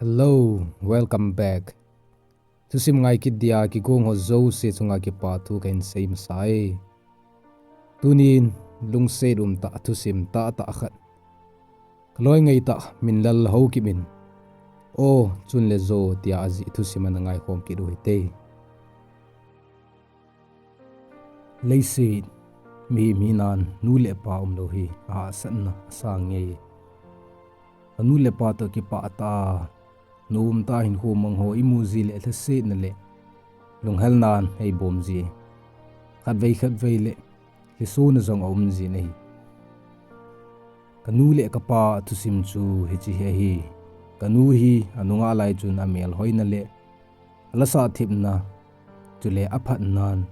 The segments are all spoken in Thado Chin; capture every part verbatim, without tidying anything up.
Hello, welcome back. Thusim ngai kit dia kigong ho jouse chunga kipa thu kahin sei masa e. Tunin lungset umtah thusim tahtah khat, kaloi ngaitah Minlal Haokip in O Chunle Jo tia ajih thusim ana ngaikhom kit u hite. Leiset mihem hinan nu le pa umlou hi ahahsatna asang nge. Kanu le pa toh kipah tah a, nomtah a hinkho mang ho imu ji le lhasetna le lunghelnan eibom ji. Khatvei khatvei le lhisona jong aum jin ahi. Kanu le kapa thusim chu hiche hi ahi. Kanu hi anungah lai chun amelhoina le alasah thepna chule aphatnan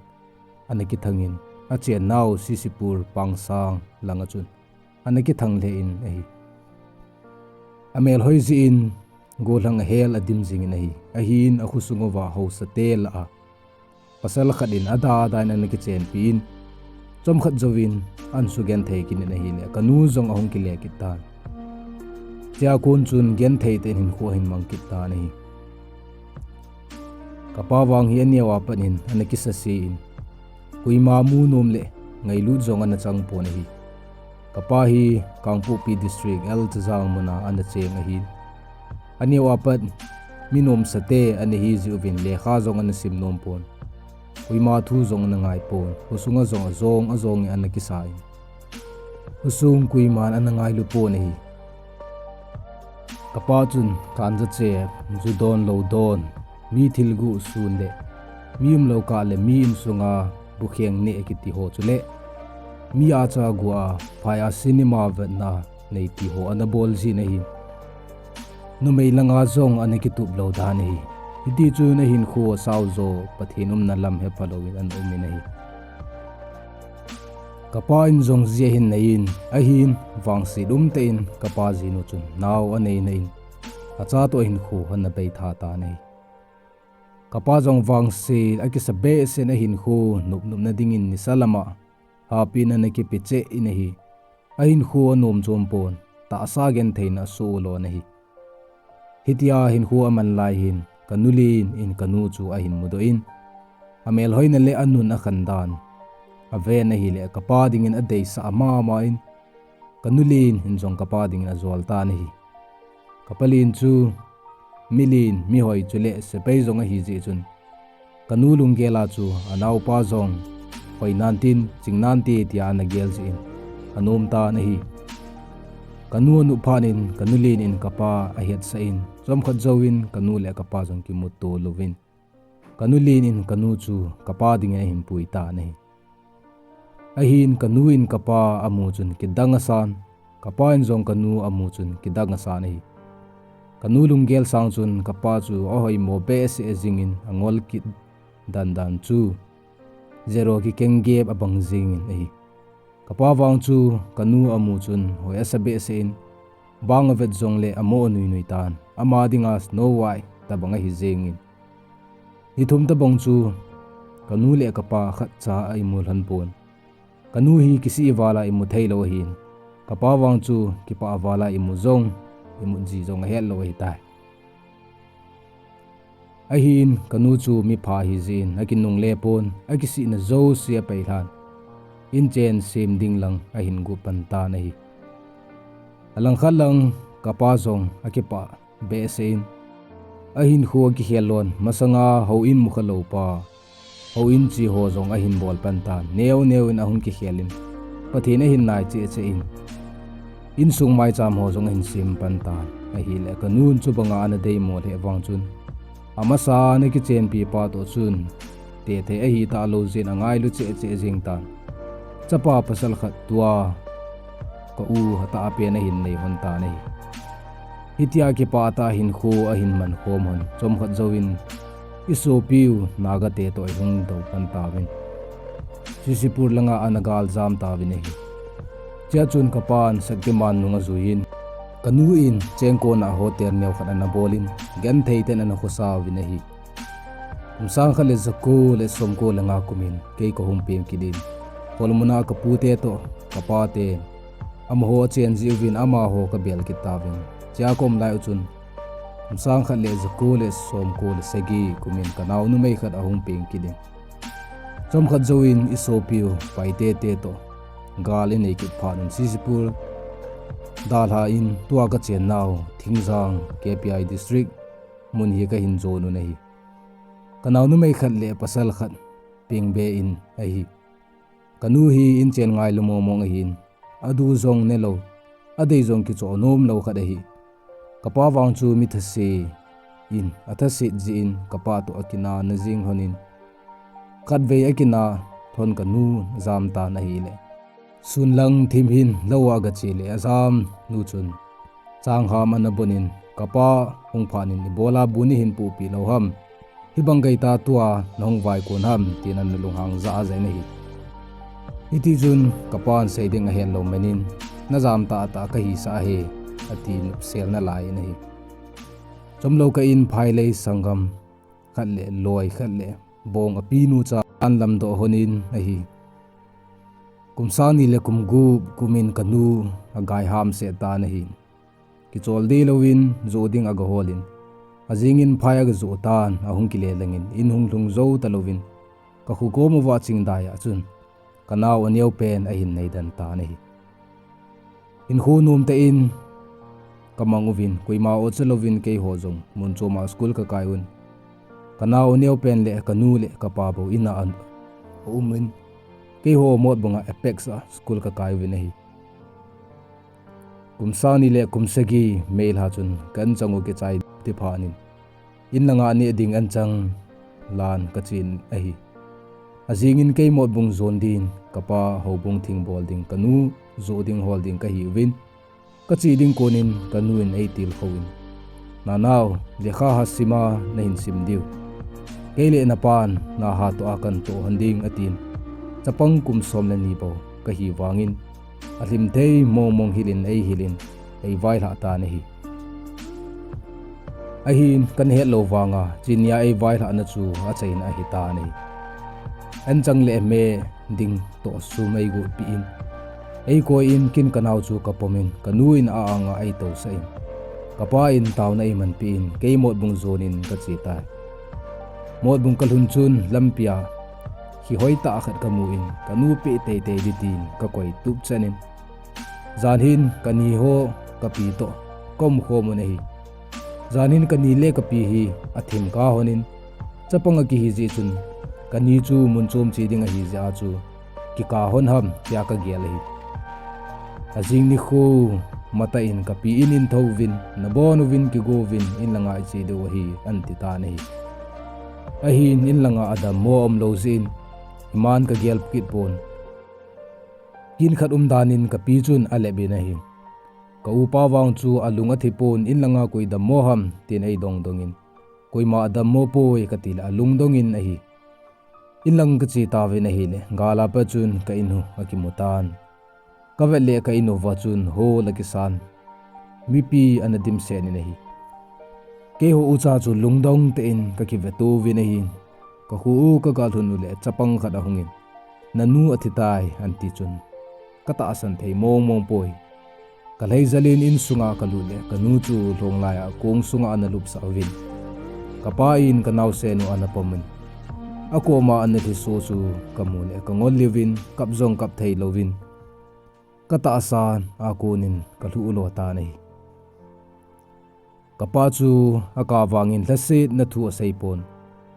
ana kithangin, achennau Sisipur Pangsang langa chun ana kithang lheh in ahi. Amelhoi jeh in gollhang ahel adim jingin ahi. Ahin akhosung uva haosate lah a pasal khat in ada ada in ana kichenpi in, chomkhat jouvin ansugenthei kit in ahile kanu jong ahung kile kit tan. Chua kon chun genthei tah in hinkho ahin mang kit tan ahi. Kapa vang hi aneo a pat in ana kisase in, koima mu nom le ngailut jong ana chang pon ahi. Kapa hi Kangpokpi District, L Chajang muna ana cheng ahin, aneo a pat mi nomsate ana hi jeh uvin lekha jong ana sim nom pon, koima thu jong ana ngai pon, khosunga jong ajong ajong in ana kisa in, khosung koiman ana ngailu pon ahi. Kapa chun ganja che, ju don lou don, mi thil guh sun le mi umlou kah le mi insunga bukheng neh kiti ho chule mi acha guh a phai a cinema vetna nei ti ho ana bol jin ahi. Numei langa jong ana kitup lou dan ahi. Hiti chun ahinkho asao jo, Pathen umna lam hepha louvin ana um in ahi. Kapa in jong ji ahin nei in, ahin vangset umtah in kapa jinu chun nao aneina in, acha toh hinkho ana beitha tan ahi. Kapa jong vangset akisa behseh in ahinkho nopnopna dingin nisa lama hapina ana kipe cheh in ahi. Ahinkho anom chom pon, tahsa gentheina asoh u lon ahi. Hitia hinkho aman lai hin, kanu len in kanu chu ahin mudoh in, amelhoina le anun akhan dan aven ahile kapa dingin adeisah mama in, kanu len in jong kapa dingin ajol tan ahi. Kapa len chu milen, mihoi chule sepai jong ahi jeh chun, kanu lunggel a chu anaopa jong hoi nante, ching nante tia ana gel jeh in anom tan ahi. Kanu anop phat in kanu len in kapa ahetsah in, chomkhat jouvin kanu le kapa jong kimuto louvin, kanu len in kanu chu kapa dingin ahin pui tan ahi. Ahin kanu in kapa amu chun kidang asan, kapa in jong kanu amu chun kidang asan ahi. Kanu lunggel sang chun kapa chu ahoimo behseh jingin angol kit dandan chu zero kikeng gep abang jingin ahi. Kapa vang chu kanu amu chun hoi asa behseh in, bang avet jongle amo anuinui tan, ama dinga Snow White tobang ahi jengin. Ni thum tobang chu kanu le kapa khatcha a imu lhon pon. Kanu hi kisih vala imu theilou ahin, kapa vang chu kipah vala imu jong, imut ji jong ahet lou ahitai. Ahin kanu chu mipha ahi jeh in akinungle pon, akisihna jouse apeilhan, inchen sem ding lang ahin guh pan tan ahi. Alangkhat lang kapa jong akipah behseh in, ahinkho akikhel lon, masanga houin mukha loupa, houin che ho jong ahin bol pan tan, neo neo in ahung kikhel in, Pathen ahin nai cheh cheh in, insung maicham ho jong ahin sem pan tan ahile, kanun chubanga ana deimo lheh vang chun, amasan akichenpi pa toh chun tethei ahi talou jeh in angailu cheh cheh jeng tan. Chapa pasal khat tua ka u hatah a pen ahin nei lhon tan ahi. Hitia kipah tah a hinkho ahin man khom lhon, chomkhat jouvin isopiu Naga te toh eihung dou pan tauvin, Sisipur langa ana galjam tauvin ahi. Chea chun kapan Shaktiman nung ajuiyin, kanu in chengkona hotel neo khat ana bolin, genthei tah in ana khosa uvin ahi. Kum sang khat le jako le somko le nga kumin kei kahung peng kit in, kholmuna kapute toh kapaten amaho achen jeh uvin amaho kabel kit tauvin, chea kaum lai u chun Kum sang khat le ja ko le som ko le sagi kum in ka nao numei khat ahung peng kit in. Chomkhat jouvin i sopiu Paite te toh gal i nei kit phat un Sisipur dalha in tua ka chennau Thingjang K P I District mun hi ka hin jon un ahi. Ka nao numei khat le pasal khat peng be in ahi. Ka nu hi inchen ngailu mong mong ahin, adu jong ne lou, adei jong kichoh nom lou khat ahi. Ka pa vang chu mi thase in, athaset jeh in ka pa toh akinah na jing lhon in, khatvei akinah lhon ka nu jam tan ahile, sun lang thim hin lou a aga che le ajam nu chun, changham ana bon in, ka pa hung phat in ibola bu nei hin pohpeh lou ham? Hibang gei ta tua na hung vai kon ham, tin ana lunghang jah jah in ahi. Hiti chun ka pan sei ding ahet lou man in, na jam tah tah ka hisah e, ati nopsel na lai in ahi. Chomlou kah in phailei sanggam khat le loi khat le bong api nu cha an lamdoh lhon in ahi. Kum sang ni le kum gup kum in ka nu agai hamset tan ahi. Kichol deh louvin, joh ding aga hol in. Ajing in phai aga joh tan, ahung kile lang in, in hung lhung jou ta louvin, ka kho kom uva chingdai a chun, ka nao aneo pen ahin nei den tan ahi. Hinkho nom tah in ka mang uvin, koima ocha louvin keiho jong mun chom a school ka kai un. Ka nao aneo pen le ka nu le ka pa bou in a an um in, keiho Motbung a Apex a school ka kai uvin ahi. Kum sang ni le kum sagi May lha chun ka anchang u kichai ti phat in, in langa neh ding anchang lan ka chen ahi. Ajing in kei Motbung jon din, ka pa houbung thing bol ding, ka nu joh ding hol ding ka hi uvin, ka che ding kon in ka nu in ei tilkhou in, "Na nao, lekha ha sim a na hin sim diu. Kei le na pan na ha toh a kan toh lhon ding," atin. Chapang kum som le ni bou ka hi vang in, alhim thei mong mong hil in ei hil in, ei vailhah tan ahi. Ahin ka na het lou vang a, chunia ei vailhah na chu achaina ahi tan ahi. Anchang le me ding toh sum ei got peh in, ei koi in, kin ka nao chu ka pom in, ka nu in a-ang a ei tousah in, ka pa in taona ei man peh in, kei Motbung jon in ka che tai. Motbung ka lhun chun lampi a khe hoi tah khat ka mu in, ka nu peh tei tei ding tin ka koi tup chan in, jan hin ka ni ho ka pi toh ka um khom un ahi. Jan hin ka ni le ka pi hi athim kah lhon in, chapang a kihi jeh chun, ka ni chu mun chom che ding ahi jeh a chu kikah lhon ham tia ka gel ahi. Ajing nikho matah in ka pi in in thou vin, na bon uvin kigo vin, in langa i che diu ahi, an ti tan ahi. Ahin in langa adammo aum lou jeh in, iman ka gel kit pon. Kin khat um dan in ka pi chun alep in ahi. Ka upa vang chu alung athi pon, in langa koi dammo ham, tin ei dong dong in, koima adammo poi ka ti le alung dong in ahi. In lang ka che tauvin ahile, gal a pat chun ka in u akimu tan. Ka vet le ka in uva chun hol akisan, mipi ana dimset in ahi. Keiho ucha chu lungdong tah in ka kive tou vin ahi. Ka kho u ka ga lhun u le chapang khat ahung in, "Na nu athi tai," an ti chun, ka tahsan thei mong mong poi. Ka lhai jal in in sunga ka lut le ka nu chu lhong lai a kong sunga ana lupsah uvin, ka pa in ka naosen u ana pom in, akoma ana lhiso chu ka mu le ka ngol liu vin, kap jong kap thei louvin, ka tahsan a kon in ka lhu lo tan ahi. Ka pa chu akah vang in lhasetna thu asei pon,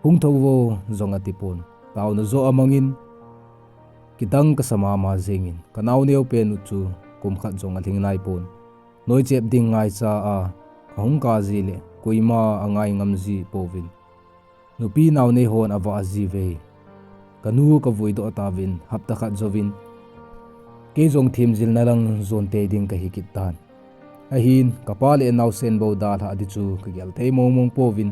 hung thou vo jong ati pon, taona joh amang in, kidang kasa mama jeng in, ka nao neo pen u chu kum khat jong alhing nai pon, noi chep ding ngaicha a ahung kah ji le koima angai ngam ji pouvin, nupi nao nei hon avah ji uve. Ka nu ka vui doh tauvin, hapta khat jouvin kei jong themjilna lang jon tei ding ka hi kit tan. Ahin, ka pa le naosen bou dalhah ding chu ka gel thei mong mong pouvin,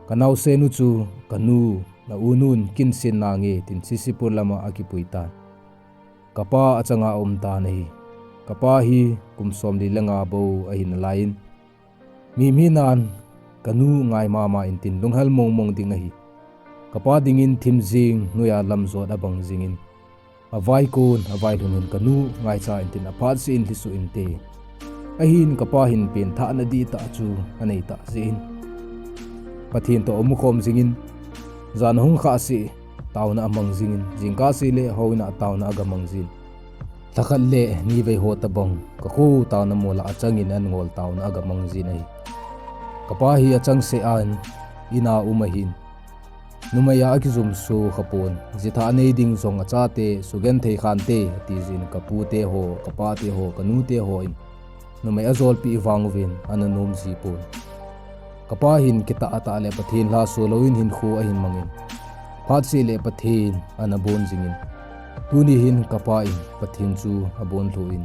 ka naosen u chu ka nu, na u nun kin sin nange tin Sisipur lama akipui tan. Ka pa achanga aum tan ahi. Ka pa hi kum somli le nga bou ahi nalai in, mi hina in ka nu ngai mama in tin lunghel mong mong ding ahi. Ka pa dingin thim jing, noiya lam jot abang jing in, avai kon, avai lhun in ka nu ngaicha in tin aphat seh in lhiso inte. Ahin kapa hin pengthahna dihtah chu anei tah jeh in, Pathen toh amukhom jingin, jan ahung khah seh, taona amang jingin, jingkah seh le houin a taona agamang jin. Lhakhat le nivei ho tobang, kakho taona mol a achangin an ngol taona agamang jin ahi. Kapa hi achangseh in, in a um ahin, numei a akijumso khapon, jitha anei ding jong achate sugenthei khante, ati jin kapute ho, kapate ho, kanute hon, numei ajolpeh vang uvin, ana nom jipon. Kapa hin kitah tah le Pathen lhaso louvin hinkho ahin mangin, phat seh le Pathen ana bon jingin, tuni hin kapa in Pathen chu abonlhon,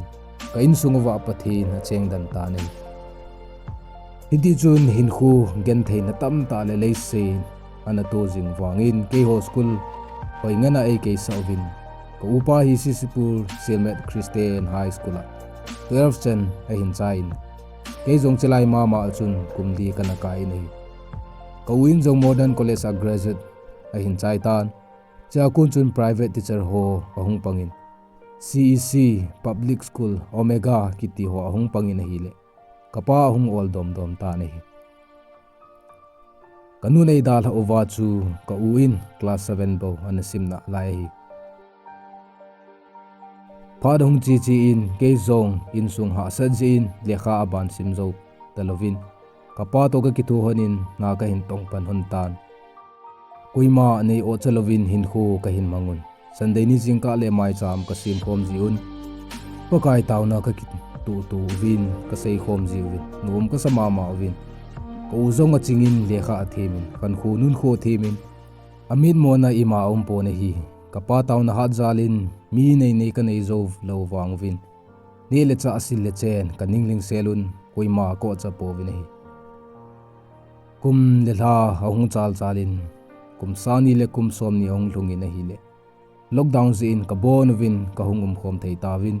ka insung uva Pathen achengdan tan ahi. Hitichun hinkho gentheina tamtah le leiset ana to jing vangin, keiho school hoi ngen a eikeisah uvin, ka upa hi Sisipur Silmet Christian High School a twelve chan ahin chaiyin, kei jong chulai mama a chun kum li kana kai in ahi. Ka u in jong Modern College a graduate ahin chai tan, chua kon chun private teacher ho ahung pangin, C E C, Public School, Omega kiti ho ahung pangin ahile, kapa ahung ol domdom tan ahi. Kanun eidalhah uva chu ka u in class seven bou ana sim nalai ahi. Phat ahung che che in, kei jong insung hahsat jeh in lekha aban sim jou talouvin, kapa toh kakithohon in na kahin tongpan lhon tan. Koima nei otcha louvin hinkho kahin mang un. Sunday ni jingkah le maicham kasemkhom jiuvin, Pakai taona kakitoh toh uvin, kaseikhom jiuvin, nom kasa mama uvin. Ka u jong achingin lekha athemin, khankho nunkho athemin, amitmona ima aumpon ahi. Kapa taona hat jalin mi neinei kanei jou lou vang uvin, neh le chah, sil le chen kaningling sel un, koima akohcha pouvin ahi. Kum le lha ahung chalchalin, kum sang ni le kum somni ahung lhungin ahile, lockdown jeh in kabon uvin kahung umkhom thei tauvin,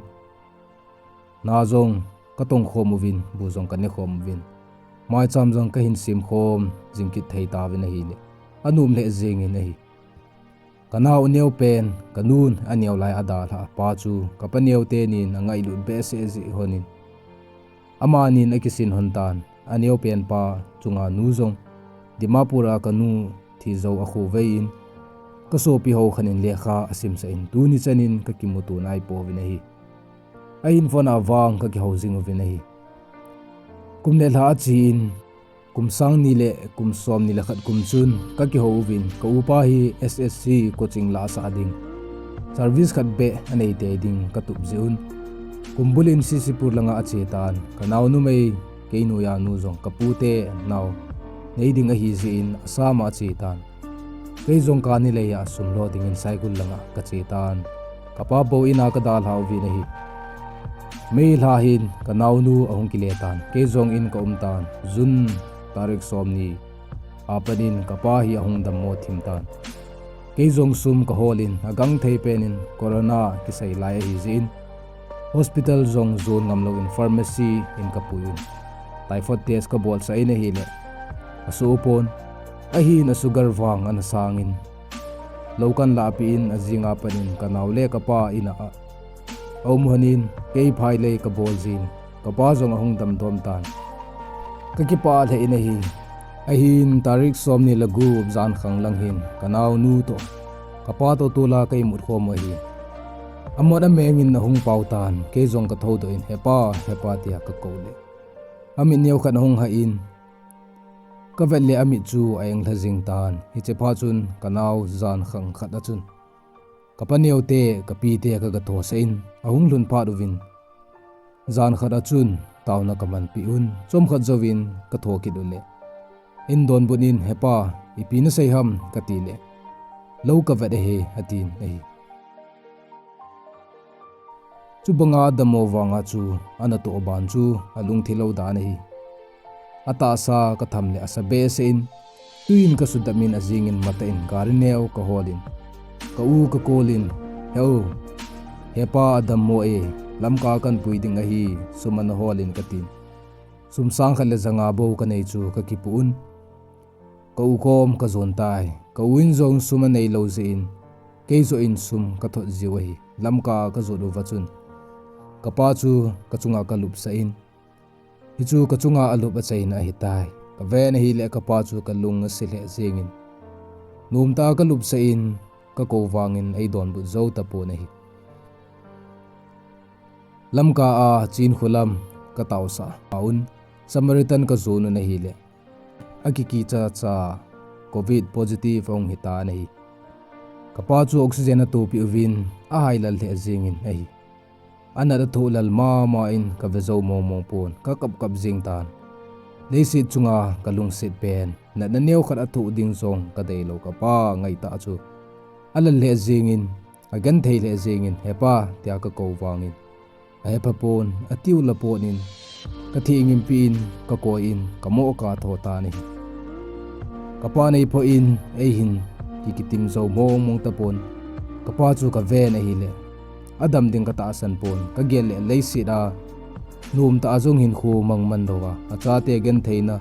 na jong katongkhom uvin, bu jong kanekhom uvin, maicham jong kahin semkhom jing kit thei tauvin ahile, anom lheh jengin ahi. Kanao aneopen, kanun aneo lai adalhah pa chu kapaneo tenin angailut behseh jeh lhonin, amanin akisin lhon tan. Aneopen pa chunga nu jong Dimapur a kanu thi jou akhouvei in, kasopi ho khat in lekha asimsah in, tuni chanin kakimuto naipouvin ahi. Ahin phone a vang kakihou jing uvin ahi. Kum le lha ache in, kum sang ni le kum somni le khat kum chun kakihou uvin, ka upa hi S S C coaching lahsah ding, service khat beh anei tei ding katup jeh un, kumbul in Sisipur langa ache tan. Kanao numei, kei noiya nu jong kapute nao nei ding ahi jeh in Assam a ache tan. Kei jong kani leiya sum lo dingin Saikul langa kache tan. Kapa bou in a kadalhah uvin ahi. May lha hin kanaonu ahung kile tan. Kei jong in kaum tan. June tarik somni apat in kapa hi ahung dammo thim tan. Kei jong sum kaholin, agangthei penin corona kisei lai ahi jeh in, hospital jong jon ngamlouvin pharmacy in kapuiyin, typhoid test kabolsah in ahile, asoh pon. Ahin asugar vang ana sangin, lou kahin lahpeh in, ajing a pat in kanao le kapa in a aum lhonin, kei phailei kabol jin, kapa jong ahung damdom tan. Kakipah lheh in ahi. Ahin tarik somni le gup jankhang lang hin kanaonu toh, kapa toh tola ka imut khom u ahi. Amot amengin ahung pao tan, kei jong kathoudoh in, Hepa, hepa, tia kakou le, amit neo khat ahung hah in, kavet le amit chu a-englha jing tan. Hiche phat chun kanao jankhang khat a chun, kapa neote, kapite kaga thosah in, ahung lhun phat uvin, jan khat a chun taona kamanpeh un, chomkhat jouvin katho kit uleh, in donbut in, Hepa, ipi nasei ham, katile, lou kavet ahi, atin ahi. Chubanga adammo vanga chu, anatoh ban chu alungthim lou dan ahi. Atahsa katham le asa behseh in, twiin kasudam in, ajingin matah in gari neo kaholin, ka u kakouvin, He u, hepa adammo e, Lamka kahin pui ding ahi, sum ana holin katin. Sum sang khat le janga bou kanei chu kakipoh un, ka u kom kajon tai. Ka u in jong sum aneilou jeh in, kei joh in sum kathot jiu ahi. Lamka kajot uva chun, kapa chu kachunga kalupsah in, Hichu kachunga alup achaina ahitai. Kaven ahile kapa chu kalung ase lheh jengin, nomtah a kalupsah in, kakou vangin eidonbut jou tapon ahi. Lamka a Chinkholam kataosah a un, Samaritan kajon un ahile, akikicha cha covid positive ahung hitan ahi. Kapa chu oxygen atohpeh uvin, ahailal lheh jengin ahi. Anat athoh lal mama in kave jou mongmong pon, kakapkap jeng tan. Leiset chunga kalungset pen, natna neokhat athoh ding jong kadeilou kapa ngaitah chu alal lheh jengin, agenthei lheh jengin, He pa, tia kakou vangin, ahepha pon, atiu la pon in, kathengimpi in, kakoi in, kamoh katho tan ahi. Kapa neiphoh in, eihin kikitim jou mongmong tapon, kapa chu kaven ahile, adam ding katahsan pon, kagel le leiset a nomtah a jong hinkho mangman louva, achate gentheina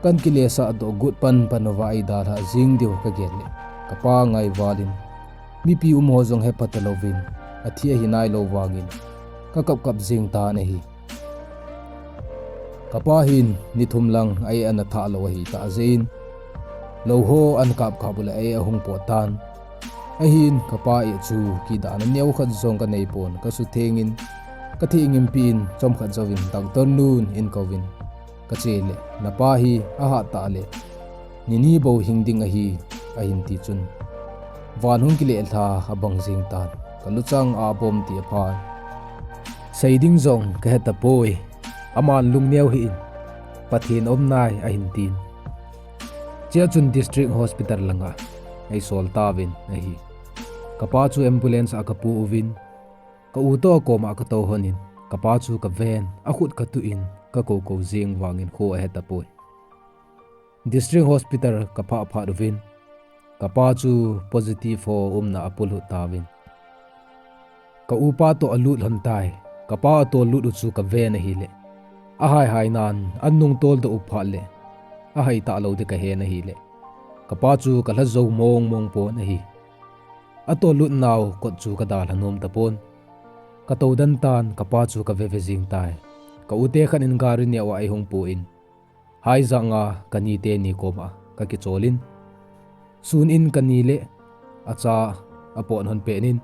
kan kilesah doh got panpan uva eidalhah jeng diu kagel le, kapa ngaival in, mipi umho jong hepha talouvin, athi ahi nailou vangin, kakapkap jeng tan ahi. Kapa hin ni thum lang a-eh ana thah lou ahitah jeh in, lou ho ana kapkap u le a-eh ahung pot tan. Ahin kapa eh chu kidahna neokhat jong kaneipon, kasuthengin, kathengimpi in, chomkhat jouvin doctor nun eikouvin, kache le, napa hi ahat tah le, ni ni bou hing ding ahi, ahin ti chun, van hung kilehlha abang jeng tan, kaluchang a bom ti aphan, sei ding jong kahetapoi. Aman lungneo hih in, Pathen aum nai, ahin tin. Chea chun District Hospital langa eisol tauvin ahi. Kapa chu ambulance a kapu uvin, ka-u toh akoma katou lhonin, kapa chu kaven, akhut katuh in, kakoukou jeng vangin kho ahetapoi. District Hospital kaphah phat uvin, kapa chu positive ho umna apulhut tauvin. Ka-upa toh alut lhon tai, kapa atollut u chu kaven ahile, ahaihai nan, anung toldoh u phat le, ahai talou ding kahen ahile, kapa chu kalha jou mongmong pon ahi. Atollut nau kot chu kadalha nom tapon. Katou den tan, kapa chu kaveve jeng tai. Ka-u tekhat in gari neo a eihung pui in, haijanga kanite ni koma kakicholin, sun in kani le acha apot lhon pet in,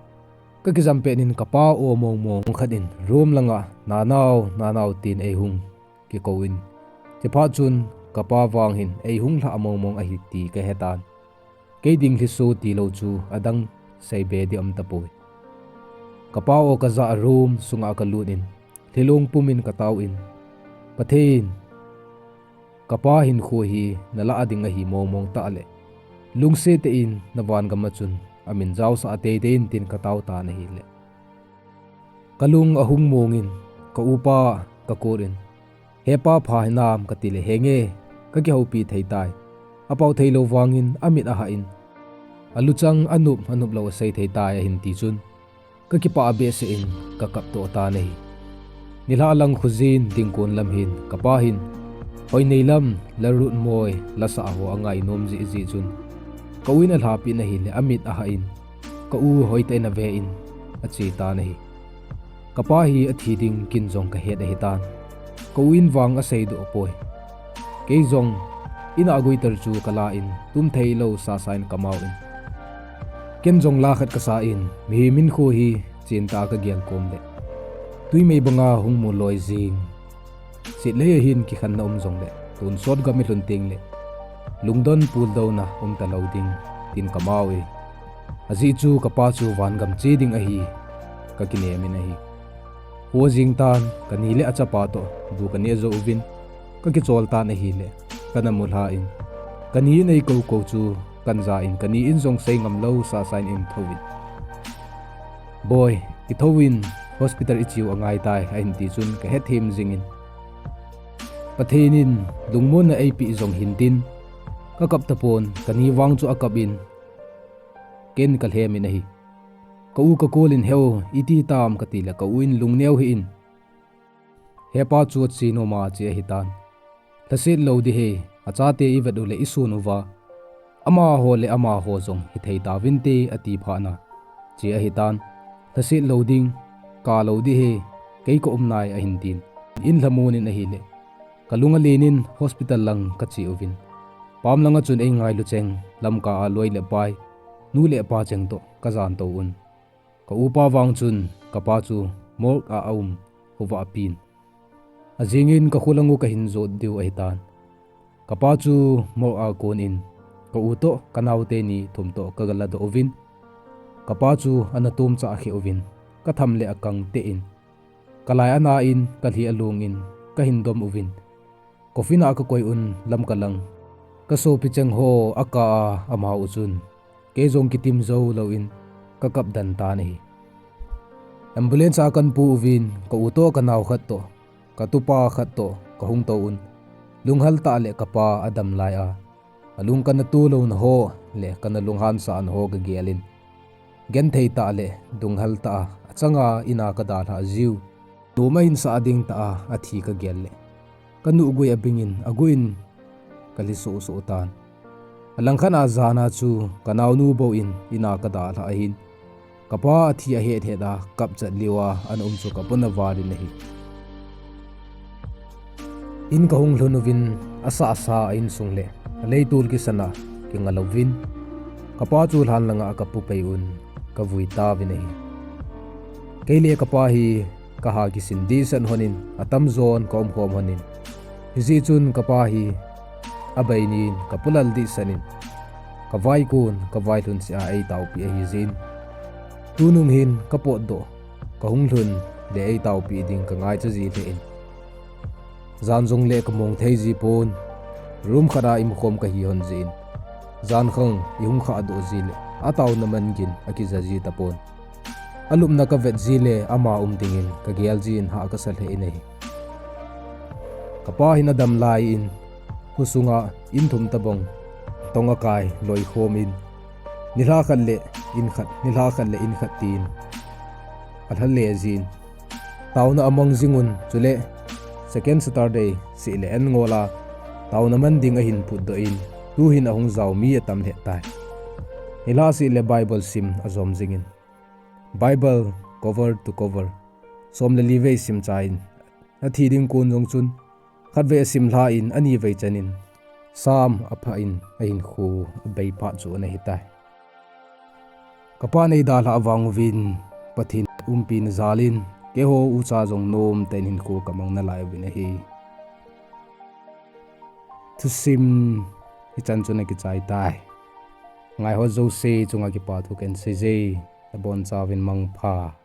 kakijam pet in kapa o mongmong khat in room langa, nanao, nanao, tin eihung kikouvin, chuphat chun kapa vang hin eihung lhah mongmong ahi ti kahetan. Kei ding lhiso tilou chu adang seibe ding aumtapoi. Kapa o kajah room sunga kalut in, lhilung pumin kataovin, Pathen, kapa hinkho hi nalah ding ahi mongmong tah le, lungset tah in navangam a chun amin jaosah teitei in, tin katao tan ahile, kalung ahung mongin, ka-upa kakou in, He pa, pha hinam, katile, henge, kakihoupi thei tai. Apao theilou vangin amit ahah in, aluchang anop, anop lou asei thei tai, ahin ti chun, kakipah behseh in kakap toh tan ahi. Nilhah lang khojin dingkon lam hin kapa hin, hoinei lam, la rut moi, lasah ho angai nom jeh jeh chun, ka-u in alhahpeh in ahile, amit ahah in, ka-u hoitah in ave in ache tan ahi. Kapa hi athi ding kin jong kahet ahitan. Ka-u in vang aseidoh poi. Kei jong in a guitar chu kala in, tum theilou sasa in kamao in, ken jong la khat kasa in, mihem hinkho hi chentah a kagel kom le, twi mei banga hung mu loi jing. Setlei a hin kikhenna um jongle, tonsot gam ilhun tengle, lungdon puldouna umtalou ding, tin kamao e. Ajeh chu kapa chu vangam che ding ahi, kakinem in ahi. Kho jeng tan, kani le achapa toh bu kaneh jou uvin, kakichol tan ahile, kana mulhah in, kani in eikoukou chu kana ja in, kani in jong seingam lou sasa in eithou in, Boi, kithouvin, hospital icheu angai tai, ahin ti chun kahethem jingin, Pathen in lungmonna eipeh jong hintin, kakap tapon, kani vang chu akap in, ken kalhem in ahi. Ka-u kakol in, He-u, iti tam? katile, ka-u in, Lungneo hih in, hepa chu ache noma che ahitan. Lhaset lou ding ahi, achate ivet uleh isun uva, amaho le amaho jong hithei tauvinte, ati phatna che ahitan. Lhaset lou ding, kalou ding ahi, kei kaum nai, ahin tin. In lhamon in ahile, kalung alen in hospital lang kache uvin, pam langa chun eingailu cheng Lamka a loi le pai, nu le pa cheng toh kajan tou un. Ka upa vang chun kapa chu morgue a aum khovah pin, ajingin kakholang u kahin jot diu ahitan. Kapa chu morgue a kon in ka u toh kanaote ni thum toh kagaladoh uvin, kapa chu ana tomcha khe uvin, katham le akang tah in, kalai ana in, kalhi alung in kahin dom uvin, coffin a kakoi un Lamka lang, kasopi cheng ho akah a, amau chun kei jong kitim jou louvin kakap den tan ahi. Ambulance a kahin pu uvin, ka u toh kanao khat toh, katupa khat toh kahung tou un, lunghel tah le kapa adam lai a, alung kana tu louna ho le kana lunghansahna ho kagel in, genthei tah le lunghel tah a achanga in a kadalhah jiu, nom ahin sah ding tah a athi kagel le, kanuhgui abing in aguh in kalhi sohsoh tan. Alangkhat a jan a chu kanaonu bou in in a kadalhah ahin, kapa athi ahethet a kapchat liu a ana um chu kapona val in ahi. In kahung lhun uvin, asahsa a insung le aleitol kisan a kinga louvin, kapa chu lhan langa kapu pei un kavui tauvin ahi. Kei le kapa hi kaha kisin dehset hon in, atamjon kaumkhom hon in, hijeh chun kapa hi abei nin kapulal dehset in, kavaikon kavailhun seh a eitaopi ahijeh in, tunung hin kapotdoh, kahung lhun le eitaopi ding kangaicha ji lheh in, jan jong le kamong thei ji pon, room khat a imukhom kahi hon jeh in, jankhang ihung khahdoh ji le ataona man gin akija ji tapon. Alupna kavet ji le ama um dingin kagel jin hah kasa lheh in ahi. Kapa hin adam lai in, khosunga in thum tobang tong akai loikhom in, nilhah khat le in khat, nilhah khat le in khat tin alha le jin, taona amang jing un, chule second Saturday seh le an ngol a taona man ding ahin phutdoh in, tuhin ahung jao mi atam lheh tai. Nilhah seh le Bible sim ajom jingin, Bible cover to cover som le li vei sim chai in, athi ding kon jong chun khatvei asim lha in, anivei chan in Psalm aphah in ahinkho abei phat chu ana hitai. Kapan eidalhah vang uvin Pathen umpina jal in keiho ucha jong nomtah in hinkho kamang nalai uvin ahi. Thusim hichan chun akichai tai. Ngaiho jouse chunga kipathu kahin seije. Nabonchauvin mangpha.